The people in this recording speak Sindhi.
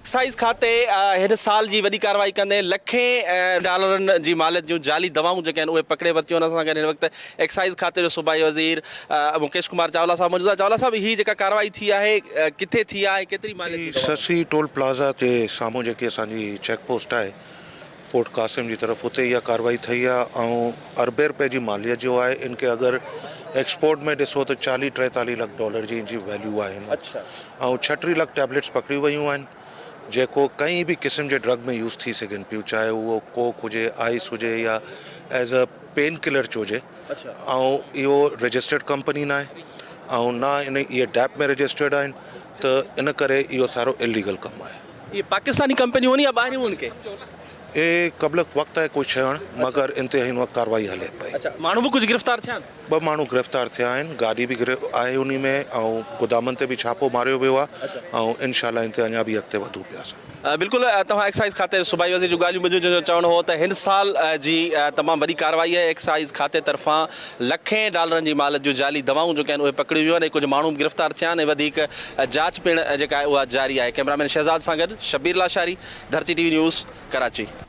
ايڪسائيز کاتي هن سال جي وڏي ڪارروائي ڪندي لکين ڊالرن جي ماليت جون جعلي دوائون جيڪي آهن اهي پڪڙي ورتيون آهن. اسان سان گڏ هن وقت ايڪسائيز کاتي جو صوبائي وزير مڪيش ڪمار چاولا صاحب موجود آهي. چاولا صاحب هي جيڪا ڪارروائي ٿي آهي ڪٿي ٿي آهي ڪيتري ماليت جون دوائون؟ سسي ٽول پلازا جي سامهون جيڪي اسان جي چيڪ پوسٽ آهي پورٽ قاسم جي طرف اتي اها ڪارروائي ٿي آهي ۽ اربين رپئي جي ماليت جو آهي ان کي اگر ايڪسپورٽ ۾ ڏسو ته چاليهه ٽيتاليهه لک ڊالر جي ان جي ويليو آهي هن وقت ۽ ڇٽيهه لک ٽيبليٽس پڪڙيون ويون آهن جيڪو ڪنهن به قسم جي ڊرگ ۾ يوز ٿي سگهن پيون چاهي اهو ڪوڪ هجي آئس هجي يا ايز ا پين ڪلر چوجي ۽ اهو رجسٽرڊ ڪمپني ناهي ۽ نه ان اهي ڊيپ ۾ رجسٽرڊ آهن ته ان ڪري اهو سارو اليگل ڪم آهي. اهي پاڪستاني ڪمپنيون هن يا ٻاهريون هن ڪي؟ اهي قبل وقت آهي ڪجهه ڇهڻ مگر ان تي هن وقت ڪارروائي هلي پئي. اڇا ماڻهو به ڪجهه گرفتار ٿيا آهن؟ ٻه ماڻهو گرفتار ٿيا آهن گاڏي به آهي انهي ۾ ۽ گدامن تي به ڇاپو ماريو ويو آهي ۽ انشاء الله ان تي اڃا به اڳتي وڌون پيا اسان. بلڪل توهان ايڪسائيز کاتي جي صوبائي وزير جون ڳالهيون ٻڌيون جنهن جو چوڻ هو ته هن سال جي تمام وڏي ڪارروائي آهي ايڪسائيز کاتي طرفان لکين ڊالرن جي مالت جون جعلي دوائون جيڪي آهن اهي پڪڙيون ويون آهن ۽ ڪجهه ماڻهو به گرفتار ٿيا آهن ۽ وڌيڪ جاچ پڻ جيڪا آهي اها جاري آهي ڪئميرا مين شهزاد سان گڏ Shabbir Lashari Dharti T V news Karachi.